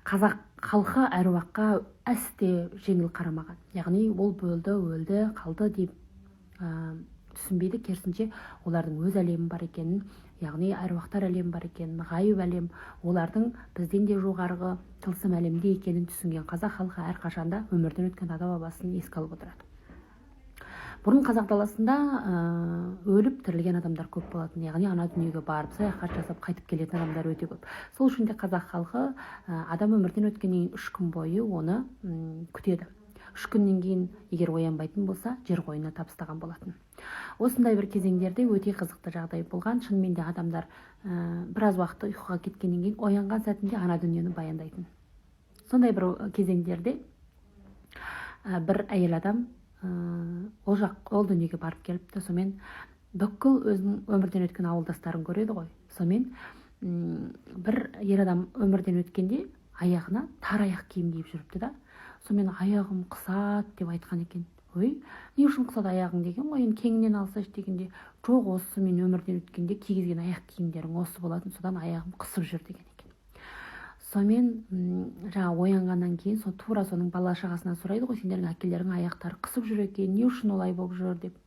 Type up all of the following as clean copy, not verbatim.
Қазақ халқы әруаққа әсте жеңіл қарамаған, яғни ол бөлді, өлді, қалды деп түсінбейді. Керісінше, олардың өз әлемі бар екенін, яғни әруақтар әлемі бар екенін, ғайып әлем, олардың бізден де жоғарғы тылсым әлемде екенін түсінген қазақ халқы әрқашанда өмірден өткен ата бабасын еске алып отырады. Бұрын қазақ даласында өліп тірілген адамдар көп болатын, яғни ана дүниеге барып, саяхат жасап, қайтып келетін адамдар өте көп. Сол үшін де қазақ халқы адам өмірден өткеннен кейін 3 күн бойы оны күтеді. 3 күннен кейін егер оянбайтын болса, жер қойнына табыстаған болатын. Осындай бір кезеңдерде өте қызықты жағдай болған. Шынымен де, адамдар біраз уақыт ұйқыға кеткеннен кейін оянған сәтінде ана дүниені баяндайтын. Сондай бір кезеңдерде бір әйел адам ол жақ, ол дүниеге барып келіпті. Сонымен бүкіл өзінің өмірден өткен ауылдастарын көреді ғой. Сонымен бір ер адам өмірден өткенде аяғына тар аяқ киім киіп жүріпті да. Сонымен «Аяғым қысады» деп айтқан екен. «Ой, не үшін қысады аяғың?» деген ғой. «Енді кеңінен алсайшы» дегенде, «Жоқ, осы мен өмірден өткенде кигізген аяқ киімдерің осы болатын, содан аяғым қысып жүр» деген екен. Сонымен жаңағы оянғаннан кейін сол тура соның бала шағасынан сұрайды ғой: «Сендердің әкелерің аяқтары қысып жүр екен, не үшін олай болып жүр?» – деп.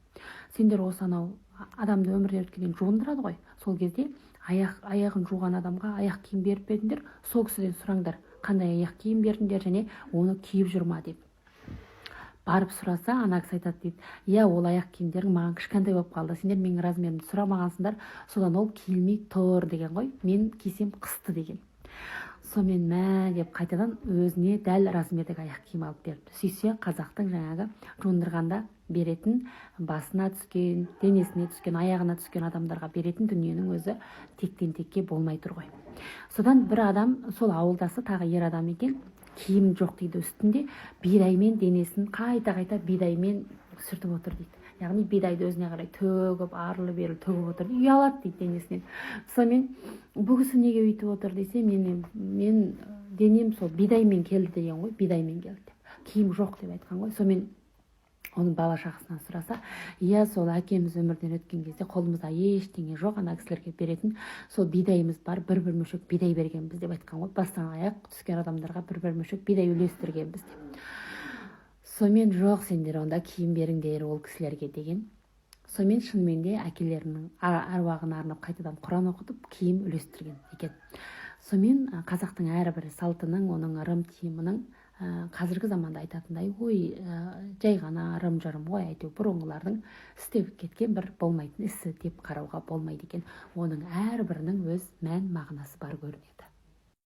«Сендер осы анау адамды өмірден өткеннен жуындырады ғой, сол кезде аяғын жуған адамға аяқ киім беріп пе едіңдер? Сол кісіден сұраңдар, қандай аяқ киім бердіңдер және оны киіп жүр ма?» – деп. Барып сұраса, ана кісі айтады дейді: «Иә, ол аяқ киімдерің маған кішкентай болып қалды, сендер менің размерімді сұрамағансыңдар, содан ол киілмей тұр» деген ғой, «мен кисем, қысты» деген. Сонымен «Мә» деп, қайтадан өзіне дәл размердегі аяқ киім алып беріпті. Сөйтсе, қазақтың жаңағы жуындырғанда беретін, басына түскен, денесіне түскен, аяғына түскен адамдарға беретін дүниенің өзі тектен текке болмай тұр ғой. Содан бір адам, сол ауылдасы, тағы ер адам екен, киім жоқ дейді үстінде, бидаймен денесін қайта қайта бидаймен сүртіп отыр дейді, яғни бидайды өзіне қарай төгіп, арлы берлі төгіп отыр дейді, ұялады дейді денесінен. Сонымен «Бұл кісі неге өйтіп отыр?» десе, мен денем сол бидаймен келді» деген ғой, «бидаймен келді» деп, «киім жоқ» деп айтқан ғой. Сонымен оның бала шағасынан сұраса, «Иә, сол әкеміз өмірден өткен кезде қолымызда ештеңе жоқ ана кісілерге беретін, сол бидайымыз бар, бір бір мешок бидай бергенбіз» деп айтқан ғой, бастан аяқ түскен адамдарға бір бір мешок бидай үлестіргенбіз деп. Сонымен «Жоқ, сендер онда киім беріңдер ол кісілерге» деген. Сонымен шынымен де әкелерінің әруағына арнап қайтадан құран оқытып, киім үлестірген екен. Сонымен қазақтың әрбір салтының, оның ырым тыйымының қазіргі заманда айтатындай ой, жай ғана ырым жырым ғой, әйтеуір бұрынғылардың істеп кеткен бір болмайтын ісі деп қарауға болмайды екен. Оның әрбірінің өз мән мағынасы бар көрінеді.